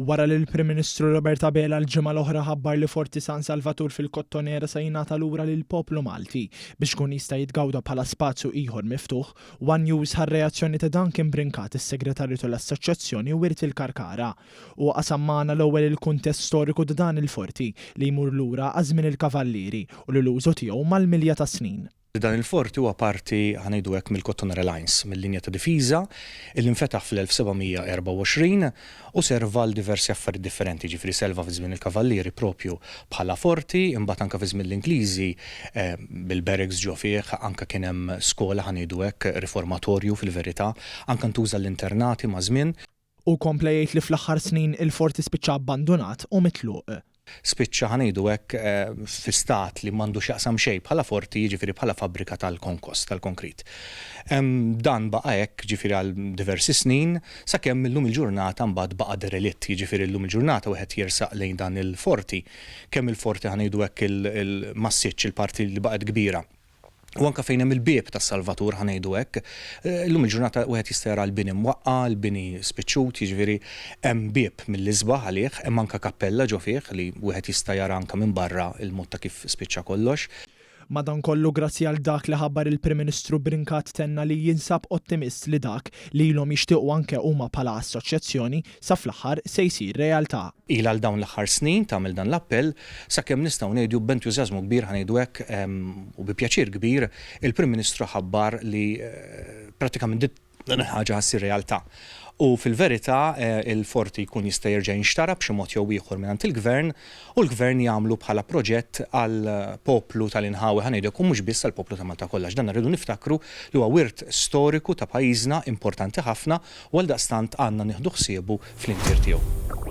Wara li l-Prim Ministru Robert Abela l-ġimgħa l-oħra ħabbar li Forti San Salvatur fil-Kottonera se jingħata lura lill-poplu Malti biex ikun jista' jitgawda bħala spazju ieħor miftuħ, one News ħa r-reazzjoni ta' Duncan Brincat, is-Segretarju tal-Assoċjazzjoni Wirt il-Karkara. Huwa qasam magħna l-ewwel il-kuntest storiku ta' dan il-forti li jmur lura għaż-żmien il-Kavallieri u li l-użu tiegħu mal-milja tas-snin. Dan il-forti huwa parti, ħa ngħidu hekk, mill-Kottonera Lines, mil-linja ta' difiża illi nfetaħ fl-1724 u serva għal diversi affarijiet differenti, jiġifieri selva fi żmien il-Kavallieri propju bħala forti, imbagħad anke fi żmien l-Ingliżi bil-barracks ġo fih, anke kien hemm skola, ħa ngħidu hekk, riformatorju fil-verità, anke ntuża għall-internati maż-żmien. Hu kompla jgħid li fl-aħħar snin il-forti spiċċa abbandunat u mitluq. Spiċċa, ħa ngħidu hekk, fi stat li m'għandu x'jaqsam xejn bħala forti, jiġifieri bħala fabbrika tal-konkos, tal-konkrit. Dan baqa' hekk, jiġifieri għal diversi snin, sakemm illum il-ġurnata mbagħad baqa' derelitt, jiġifieri llum il-ġurnata wieħed jersaq lejn dan il-forti, kemm il-forti ħa ngħidu hekk il-massiċċ, il-parti li baqgħet kbira, U anke fejn hemm il-bieb tas-Salvatur, ħa ngħidu hekk, illum il-ġurnata wieħed jista' jara l-bini mwaqqa', l-bini spiċċut, jiġifieri hemm bieb mill-isbaħ għalih, hemm anke kappella ġo fih li wieħed jista' jara anke minn barra l-mod ta' kif spiċċa kollox. Madankollu grazzi għal dak li ħabbar il-Prim Ministru Brincat tenna li jinsab ottimist li dak li ilhom jixtiequ anke huma bħala assoċjazzjoni sa fl-aħħar se jsir realtà. Ilha għal dawn l-aħħar snin tagħmel dan l-appell, sakemm nistgħu ngħidu b'entużjażmu kbir, ħa ngħidu hekk, u bi pjaċir kbir, il-Prim Ministru ħabbar li prattikament din il-ħaġa ħa ssir realtà. U fil-verità il-forti jkun jista' jerġa' jinxtara b'xi mod jew ieħor mingħand il-Gvern u l-Gvern jagħmlu bħala proġett għall-poplu tal-inħawi, ħa ngħidu hekk, u mhux biss għall-poplu ta' Malta kollha għax dan rridu niftakru li huwa wirt storiku ta' pajjiżna importanti ħafna u għaldaqstant għandna nieħdu ħsiebu fl-intier tiegħu.